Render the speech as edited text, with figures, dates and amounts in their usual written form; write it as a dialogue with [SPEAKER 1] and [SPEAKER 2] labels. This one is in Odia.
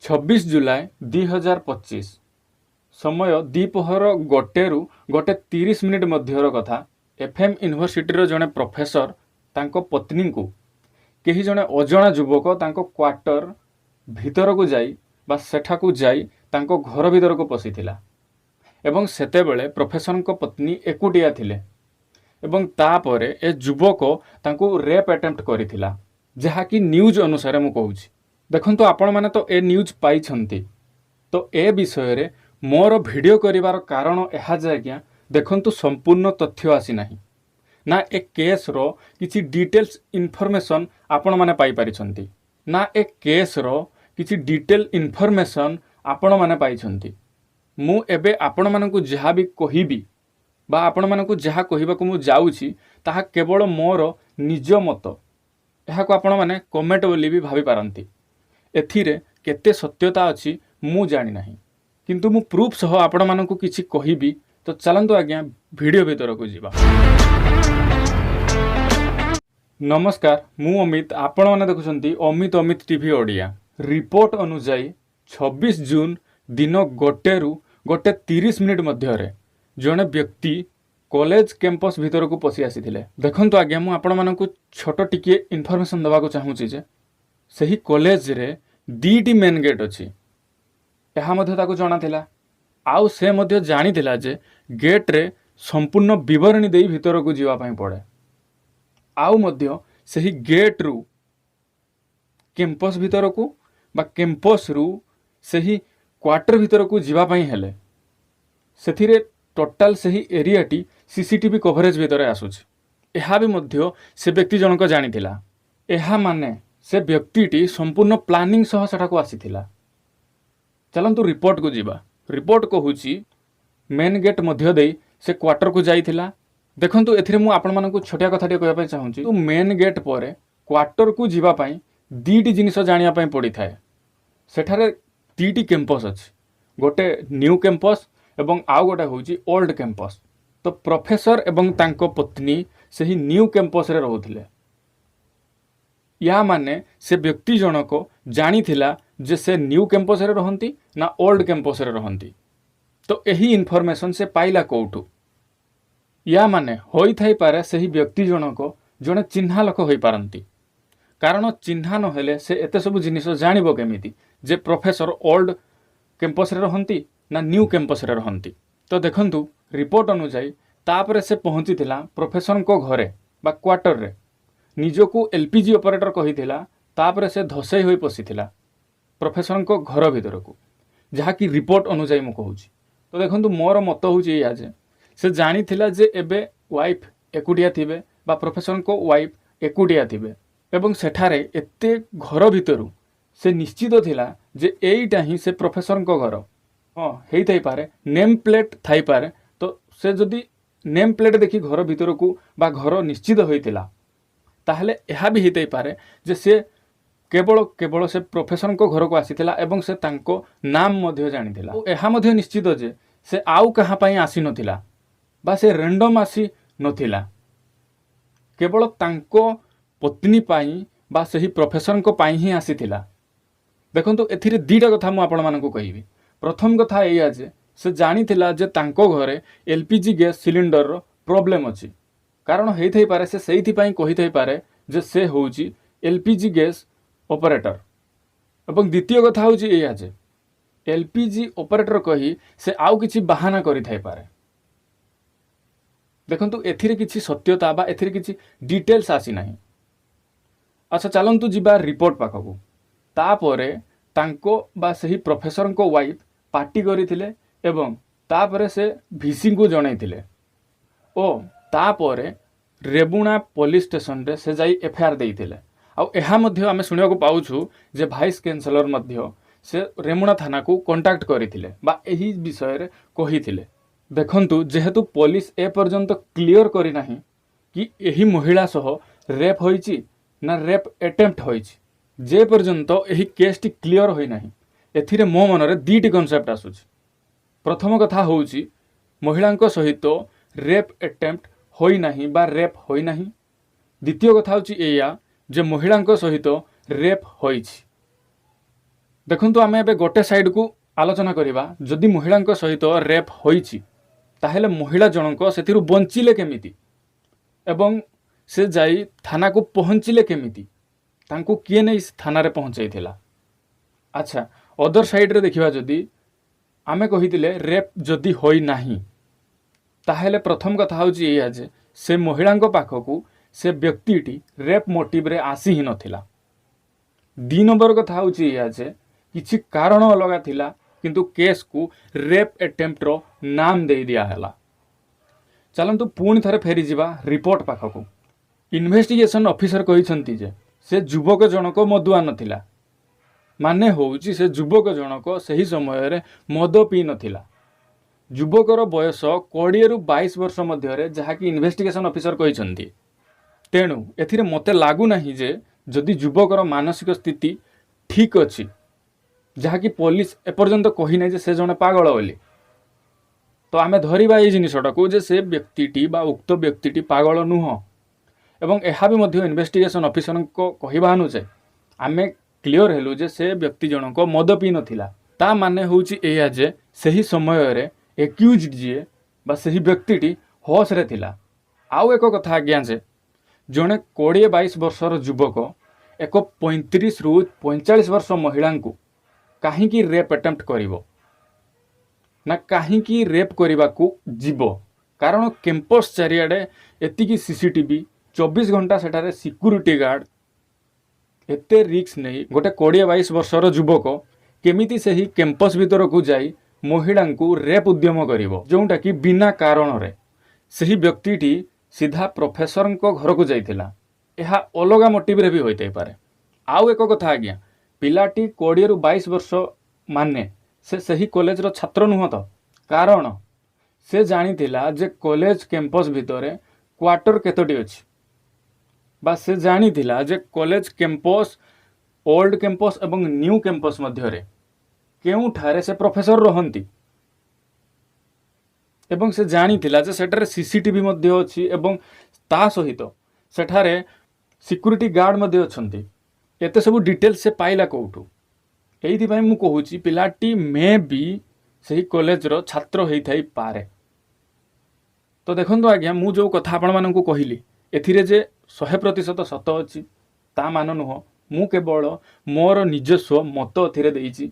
[SPEAKER 1] 26 ଜୁଲାଇ 2025, ସମୟ ଦ୍ୱିପହର 1ରୁ 1:30 ମଧ୍ୟର କଥା। ଏଫ୍ ଏମ୍ ୟୁନିଭର୍ସିଟିର ଜଣେ ପ୍ରଫେସର, ତାଙ୍କ ପତ୍ନୀଙ୍କୁ କେହି ଜଣେ ଅଜଣା ଯୁବକ ତାଙ୍କ କ୍ୱାର୍ଟର ଭିତରକୁ ଯାଇ ବା ସେଠାକୁ ଯାଇ ତାଙ୍କ ଘର ଭିତରକୁ ପଶିଥିଲା ଏବଂ ସେତେବେଳେ ପ୍ରଫେସରଙ୍କ ପତ୍ନୀ ଏକୁଟିଆ ଥିଲେ ଏବଂ ତାପରେ ଏ ଯୁବକ ତାଙ୍କୁ ରେପ୍ ଆଟେମ୍ପ୍ଟ କରିଥିଲା, ଯାହାକି ନ୍ୟୁଜ୍ ଅନୁସାରେ ମୁଁ କହୁଛି। ଦେଖନ୍ତୁ, ଆପଣମାନେ ତ ଏ ନ୍ୟୁଜ୍ ପାଇଛନ୍ତି। ତ ଏ ବିଷୟରେ ମୋର ଭିଡ଼ିଓ କରିବାର କାରଣ ଏହା ଯେ ଆଜ୍ଞା ଦେଖନ୍ତୁ, ସମ୍ପୂର୍ଣ୍ଣ ତଥ୍ୟ ଆସିନାହିଁ ନା ଏ କେସ୍ର କିଛି ଡିଟେଲ୍ସ ଇନଫର୍ମେସନ୍ ଆପଣମାନେ ପାଇପାରିଛନ୍ତି, ନା ଏ କେସ୍ର କିଛି ଡିଟେଲ୍ ଇନଫର୍ମେସନ୍ ଆପଣମାନେ ପାଇଛନ୍ତି। ମୁଁ ଏବେ ଆପଣମାନଙ୍କୁ ଯାହା ବି କହିବି ବା ଆପଣମାନଙ୍କୁ ଯାହା କହିବାକୁ ମୁଁ ଯାଉଛି, ତାହା କେବଳ ମୋର ନିଜ ମତ। ଏହାକୁ ଆପଣମାନେ କମେଣ୍ଟ ବୋଲି ବି ଭାବିପାରନ୍ତି। ଏଥିରେ କେତେ ସତ୍ୟତା ଅଛି ମୁଁ ଜାଣିନାହିଁ, କିନ୍ତୁ ମୁଁ ପ୍ରୁଫ୍ ସହ ଆପଣମାନଙ୍କୁ କିଛି କହିବି। ତ ଚାଲନ୍ତୁ ଆଜ୍ଞା, ଭିଡ଼ିଓ ଭିତରକୁ ଯିବା। ନମସ୍କାର, ମୁଁ ଅମିତ, ଆପଣମାନେ ଦେଖୁଛନ୍ତି ଅମିତ ଅମିତ ଟିଭି ଓଡ଼ିଆ। ରିପୋର୍ଟ ଅନୁଯାୟୀ 26 ଜୁନ ଦିନ 1ରୁ 1:30 ମଧ୍ୟରେ ଜଣେ ବ୍ୟକ୍ତି କଲେଜ କ୍ୟାମ୍ପସ୍ ଭିତରକୁ ପଶି ଆସିଥିଲେ। ଦେଖନ୍ତୁ ଆଜ୍ଞା, ମୁଁ ଆପଣମାନଙ୍କୁ ଛୋଟ ଟିକିଏ ଇନଫର୍ମେସନ୍ ଦେବାକୁ ଚାହୁଁଛି ଯେ ସେହି କଲେଜରେ ଦୁଇଟି ମେନ୍ ଗେଟ୍ ଅଛି। ଏହା ମଧ୍ୟ ତାକୁ ଜଣାଥିଲା। ଆଉ ସେ ମଧ୍ୟ ଜାଣିଥିଲା ଯେ ଗେଟ୍ରେ ସମ୍ପୂର୍ଣ୍ଣ ବିବରଣୀ ଦେଇ ଭିତରକୁ ଯିବା ପାଇଁ ପଡ଼େ। ଆଉ ମଧ୍ୟ ସେହି ଗେଟ୍ରୁ କ୍ୟାମ୍ପସ୍ ଭିତରକୁ ବା କ୍ୟାମ୍ପସ୍ରୁ ସେହି କ୍ୱାର୍ଟର ଭିତରକୁ ଯିବା ପାଇଁ ହେଲେ ସେଥିରେ ଟୋଟାଲ ସେହି ଏରିଆଟି ସିସିଟିଭି କଭରେଜ ଭିତରେ ଆସୁଛି। ଏହା ବି ମଧ୍ୟ ସେ ବ୍ୟକ୍ତି ଜଣକ ଜାଣିଥିଲା। ଏହା ମାନେ ସେ ବ୍ୟକ୍ତିଟି ସମ୍ପୂର୍ଣ୍ଣ ପ୍ଲାନିଂ ସହ ସେଠାକୁ ଆସିଥିଲା। ଚାଲନ୍ତୁ ରିପୋର୍ଟକୁ ଯିବା। ରିପୋର୍ଟ କହୁଛି, ମେନ୍ ଗେଟ୍ ମଧ୍ୟ ଦେଇ ସେ କ୍ୱାର୍ଟରକୁ ଯାଇଥିଲା। ଦେଖନ୍ତୁ, ଏଥିରେ ମୁଁ ଆପଣମାନଙ୍କୁ ଛୋଟିଆ କଥାଟିଏ କହିବା ପାଇଁ ଚାହୁଁଛି। ମେନ୍ ଗେଟ୍ ପରେ କ୍ୱାର୍ଟରକୁ ଯିବା ପାଇଁ ଦୁଇଟି ଜିନିଷ ଜାଣିବା ପାଇଁ ପଡ଼ିଥାଏ। ସେଠାରେ ଦୁଇଟି କ୍ୟାମ୍ପସ୍ ଅଛି, ଗୋଟେ ନ୍ୟୁ କ୍ୟାମ୍ପସ୍ ଏବଂ ଆଉ ଗୋଟେ ହେଉଛି ଓଲ୍ଡ କ୍ୟାମ୍ପସ୍। ତ ପ୍ରଫେସର ଏବଂ ତାଙ୍କ ପତ୍ନୀ ସେହି ନ୍ୟୁ କ୍ୟାମ୍ପସ୍ରେ ରହୁଥିଲେ। ୟା ମାନେ ସେ ବ୍ୟକ୍ତି ଜଣକ ଜାଣିଥିଲା ଯେ ସେ ନ୍ୟୁ କ୍ୟାମ୍ପସ୍ରେ ରହନ୍ତି ନା ଓଲ୍ଡ କ୍ୟାମ୍ପସ୍ରେ ରହନ୍ତି। ତ ଏହି ଇନଫର୍ମେସନ୍ ସେ ପାଇଲା କେଉଁଠୁ? ୟା ମାନେ ହୋଇଥାଇପାରେ ସେହି ବ୍ୟକ୍ତି ଜଣକ ଜଣେ ଚିହ୍ନା ଲୋକ ହୋଇପାରନ୍ତି। କାରଣ ଚିହ୍ନା ନହେଲେ ସେ ଏତେ ସବୁ ଜିନିଷ ଜାଣିବ କେମିତି ଯେ ପ୍ରଫେସର ଓଲ୍ଡ କ୍ୟାମ୍ପସ୍ରେ ରହନ୍ତି ନା ନ୍ୟୁ କ୍ୟାମ୍ପସ୍ରେ ରହନ୍ତି? ତ ଦେଖନ୍ତୁ, ରିପୋର୍ଟ ଅନୁଯାୟୀ ତାପରେ ସେ ପହଞ୍ଚିଥିଲା ପ୍ରଫେସରଙ୍କ ଘରେ ବା କ୍ୱାର୍ଟରରେ। ନିଜକୁ ଏଲ୍ ପି ଜି ଅପରେଟର କହିଥିଲା। ତାପରେ ସେ ଧସେଇ ହୋଇ ପଶିଥିଲା ପ୍ରଫେସରଙ୍କ ଘର ଭିତରକୁ, ଯାହାକି ରିପୋର୍ଟ ଅନୁଯାୟୀ ମୁଁ କହୁଛି। ତ ଦେଖନ୍ତୁ, ମୋର ମତ ହେଉଛି ଏଇଆ ଯେ ସେ ଜାଣିଥିଲା ଯେ ଏବେ ୱାଇଫ୍ ଏକୁଟିଆ ଥିବେ ବା ପ୍ରଫେସରଙ୍କ ୱାଇଫ୍ ଏକୁଟିଆ ଥିବେ ଏବଂ ସେଠାରେ ଏତେ ଘର ଭିତରୁ ସେ ନିଶ୍ଚିତ ଥିଲା ଯେ ଏଇଟା ହିଁ ସେ ପ୍ରଫେସରଙ୍କ ଘର। ହଁ, ହେଇଥାଇପାରେ, ନେମ୍ ପ୍ଲେଟ୍ ଥାଇପାରେ। ତ ସେ ଯଦି ନେମ୍ ପ୍ଲେଟ୍ ଦେଖି ଘର ଭିତରକୁ ବା ଘର ନିଶ୍ଚିତ ହୋଇଥିଲା, ତାହେଲେ ଏହା ବି ହେଇଥାଇପାରେ ଯେ ସେ କେବଳ କେବଳ ସେ ପ୍ରଫେସରଙ୍କ ଘରକୁ ଆସିଥିଲା ଏବଂ ସେ ତାଙ୍କ ନାମ ମଧ୍ୟ ଜାଣିଥିଲା। ଓ ଏହା ମଧ୍ୟ ନିଶ୍ଚିତ ଯେ ସେ ଆଉ କାହା ପାଇଁ ଆସିନଥିଲା ବା ସେ ରେଣ୍ଡମ୍ ଆସି ନଥିଲା, କେବଳ ତାଙ୍କ ପତ୍ନୀ ପାଇଁ ବା ସେହି ପ୍ରଫେସରଙ୍କ ପାଇଁ ହିଁ ଆସିଥିଲା। ଦେଖନ୍ତୁ, ଏଥିରେ ଦୁଇଟା କଥା ମୁଁ ଆପଣମାନଙ୍କୁ କହିବି। ପ୍ରଥମ କଥା ଏଇଆ ଯେ ସେ ଜାଣିଥିଲା ଯେ ତାଙ୍କ ଘରେ ଏଲ୍ ପି ଜି ଗ୍ୟାସ୍ ସିଲିଣ୍ଡରର ପ୍ରୋବ୍ଲେମ୍ ଅଛି। କାରଣ ହେଇଥାଇପାରେ ସେ ସେଇଥିପାଇଁ କହିଥାଇପାରେ ଯେ ସେ ହେଉଛି L P G gas operator. ଏବଂ ଦ୍ୱିତୀୟ କଥା ହେଉଛି ଏଇଆ ଯେ ଏଲ୍ ପି ଜି ଅପରେଟର କହି ସେ ଆଉ କିଛି ବାହାନା କରିଥାଇପାରେ। ଦେଖନ୍ତୁ, ଏଥିରେ କିଛି ସତ୍ୟତା ବା ଏଥିରେ କିଛି ଡିଟେଲ୍ସ ଆସିନାହିଁ। ଆଚ୍ଛା, ଚାଲନ୍ତୁ ଯିବା ରିପୋର୍ଟ ପାଖକୁ। ତାପରେ ତାଙ୍କ ବା ସେହି ପ୍ରଫେସରଙ୍କ ୱାଇଫ୍ ପାଟି କରିଥିଲେ ଏବଂ ତାପରେ ସେ ଭିସିଙ୍କୁ ଜଣାଇଥିଲେ ଓ ତାପରେ ରେବୁଣା ପୋଲିସ ଷ୍ଟେସନରେ ସେ ଯାଇ ଏଫଆଇଆର୍ ଦେଇଥିଲେ। ଆଉ ଏହା ମଧ୍ୟ ଆମେ ଶୁଣିବାକୁ ପାଉଛୁ ଯେ ଭାଇସ୍ ଚାନ୍ସେଲର ମଧ୍ୟ ସେ ରେମୁଣା ଥାନାକୁ କଣ୍ଟାକ୍ଟ କରିଥିଲେ ବା ଏହି ବିଷୟରେ କହିଥିଲେ। ଦେଖନ୍ତୁ, ଯେହେତୁ ପୋଲିସ ଏପର୍ଯ୍ୟନ୍ତ କ୍ଲିଅର କରିନାହିଁ କି ଏହି ମହିଳା ସହ ରେପ୍ ହୋଇଛି ନା ରେପ୍ ଆଟେମ୍ପ୍ଟ ହୋଇଛି, ଯେ ପର୍ଯ୍ୟନ୍ତ ଏହି କେସ୍ଟି କ୍ଲିଅର ହୋଇନାହିଁ, ଏଥିରେ ମୋ ମନରେ ଦୁଇଟି କନସେପ୍ଟ ଆସୁଛି। ପ୍ରଥମ କଥା ହେଉଛି, ମହିଳାଙ୍କ ସହିତ ରେପ୍ ଆଟେମ୍ପ୍ଟ ହୋଇନାହିଁ ବା ରେପ୍ ହୋଇନାହିଁ। ଦ୍ୱିତୀୟ କଥା ହେଉଛି ଏଇଆ ଯେ ମହିଳାଙ୍କ ସହିତ ରେପ୍ ହୋଇଛି। ଦେଖନ୍ତୁ, ଆମେ ଏବେ ଗୋଟେ ସାଇଡ଼କୁ ଆଲୋଚନା କରିବା। ଯଦି ମହିଳାଙ୍କ ସହିତ ରେପ୍ ହୋଇଛି, ତାହେଲେ ମହିଳା ଜଣଙ୍କ ସେଥିରୁ ବଞ୍ଚିଲେ କେମିତି ଏବଂ ସେ ଯାଇ ଥାନାକୁ ପହଞ୍ଚିଲେ କେମିତି? ତାଙ୍କୁ କିଏ ନେଇ ଥାନାରେ ପହଞ୍ଚାଇଥିଲା? ଆଚ୍ଛା, ଅଦର ସାଇଡ଼ରେ ଦେଖିବା ଯଦି, ଆମେ କହିଥିଲେ ରେପ୍ ଯଦି ହୋଇନାହିଁ, ତାହେଲେ ପ୍ରଥମ କଥା ହେଉଛି ଏଇଆ ଯେ ସେ ମହିଳାଙ୍କ ପାଖକୁ ସେ ବ୍ୟକ୍ତିଟି ରେପ୍ ମୋଟିଭରେ ଆସି ହିଁ ନଥିଲା। 2 ନମ୍ବର କଥା ହେଉଛି ଏଇଆ ଯେ କିଛି କାରଣ ଅଲଗା ଥିଲା, କିନ୍ତୁ କେସ୍କୁ ରେପ୍ ଆଟେମ୍ପ୍ଟର ନାମ ଦେଇ ଦିଆହେଲା। ଚାଲନ୍ତୁ, ପୁଣି ଥରେ ଫେରିଯିବା ରିପୋର୍ଟ ପାଖକୁ। ଇନଭେଷ୍ଟିଗେସନ୍ ଅଫିସର କହିଛନ୍ତି ଯେ ସେ ଯୁବକ ଜଣକ ମଦୁଆ ନଥିଲା। ମାନେ ହେଉଛି, ସେ ଯୁବକ ଜଣକ ସେହି ସମୟରେ ମଦ ପିଇ ନଥିଲା। ଯୁବକର ବୟସ 20ରୁ 22 ବର୍ଷ ମଧ୍ୟରେ, ଯାହାକି ଇନଭେଷ୍ଟିଗେସନ୍ ଅଫିସର କହିଛନ୍ତି। ତେଣୁ ଏଥିରେ ମୋତେ ଲାଗୁନାହିଁ ଯେ ଯଦି ଯୁବକର ମାନସିକ ସ୍ଥିତି ଠିକ୍ ଅଛି, ଯାହାକି ପୋଲିସ ଏପର୍ଯ୍ୟନ୍ତ କହିନାହିଁ ଯେ ସେ ଜଣେ ପାଗଳ ବୋଲି, ତ ଆମେ ଧରିବା ଏଇ ଜିନିଷଟାକୁ ଯେ ସେ ବ୍ୟକ୍ତିଟି ବା ଉକ୍ତ ବ୍ୟକ୍ତିଟି ପାଗଳ ନୁହଁ। ଏବଂ ଏହା ବି ମଧ୍ୟ ଇନଭେଷ୍ଟିଗେସନ୍ ଅଫିସରଙ୍କ କହିବା ଅନୁଯାୟୀ ଆମେ କ୍ଲିଅର ହେଲୁ ଯେ ସେ ବ୍ୟକ୍ତି ଜଣକ ମଦ ପିଇ ନଥିଲା। ତା ମାନେ ହେଉଛି ଏଇଆ ଯେ ସେହି ସମୟରେ ଏକ୍ୟୁଜ୍ ଯିଏ ବା ସେହି ବ୍ୟକ୍ତିଟି ହୋସରେ ଥିଲା। ଆଉ ଏକ କଥା ଆଜ୍ଞା, ଯେ ଜଣେ 20-22 ବର୍ଷର ଯୁବକ ଏକ 35ରୁ 45 ବର୍ଷ ମହିଳାଙ୍କୁ କାହିଁକି ରେପ୍ ଆଟେମ୍ପ୍ଟ କରିବ ନା କାହିଁକି ରେପ୍ କରିବାକୁ ଯିବ? କାରଣ କ୍ୟାମ୍ପସ୍ ଚାରିଆଡ଼େ ଏତିକି ସିସିଟିଭି, 24 ଘଣ୍ଟା ସେଠାରେ ସିକ୍ୟୁରିଟି ଗାର୍ଡ଼। ଏତେ ରିସ୍କ ନେଇ ଗୋଟେ 20-22 ବର୍ଷର ଯୁବକ କେମିତି ସେହି କ୍ୟାମ୍ପସ୍ ଭିତରକୁ ଯାଇ ମହିଳାଙ୍କୁ ରେପ୍ ଉଦ୍ୟମ କରିବ, ଯେଉଁଟାକି ବିନା କାରଣରେ? ସେହି ବ୍ୟକ୍ତିଟି ସିଧା ପ୍ରଫେସରଙ୍କ ଘରକୁ ଯାଇଥିଲା। ଏହା ଅଲଗା ମୋଟିଭରେ ବି ହୋଇଥାଇପାରେ। ଆଉ ଏକ କଥା ଆଜ୍ଞା, ପିଲାଟି 20ରୁ 22 ବର୍ଷ ମାନେ ସେ ସେହି କଲେଜର ଛାତ୍ର ନୁହଁ ତ? କାରଣ ସେ ଜାଣିଥିଲା ଯେ କଲେଜ କ୍ୟାମ୍ପସ୍ ଭିତରେ କ୍ୱାର୍ଟର କେତୋଟି ଅଛି ବା ସେ ଜାଣିଥିଲା ଯେ କଲେଜ କ୍ୟାମ୍ପସ୍, ଓଲ୍ଡ କ୍ୟାମ୍ପସ୍ ଏବଂ ନ୍ୟୁ କ୍ୟାମ୍ପସ୍ ମଧ୍ୟରେ କେଉଁଠାରେ ସେ ପ୍ରଫେସର ରହନ୍ତି ଏବଂ ସେ ଜାଣିଥିଲା ଯେ ସେଠାରେ ସିସିଟିଭି ମଧ୍ୟ ଅଛି ଏବଂ ତା ସହିତ ସେଠାରେ ସିକ୍ୟୁରିଟି ଗାର୍ଡ଼ ମଧ୍ୟ ଅଛନ୍ତି। ଏତେ ସବୁ ଡିଟେଲ୍ସ ସେ ପାଇଲା କେଉଁଠୁ? ଏଇଥିପାଇଁ ମୁଁ କହୁଛି, ପିଲାଟି ମେ ବି ସେହି କଲେଜର ଛାତ୍ର ହେଇଥାଇପାରେ। ତ ଦେଖନ୍ତୁ ଆଜ୍ଞା, ମୁଁ ଯେଉଁ କଥା ଆପଣମାନଙ୍କୁ କହିଲି, ଏଥିରେ ଯେ 100% ସତ ଅଛି ତା ମାନ ନୁହଁ। ମୁଁ କେବଳ ମୋର ନିଜସ୍ୱ ମତ ଏଥିରେ ଦେଇଛି।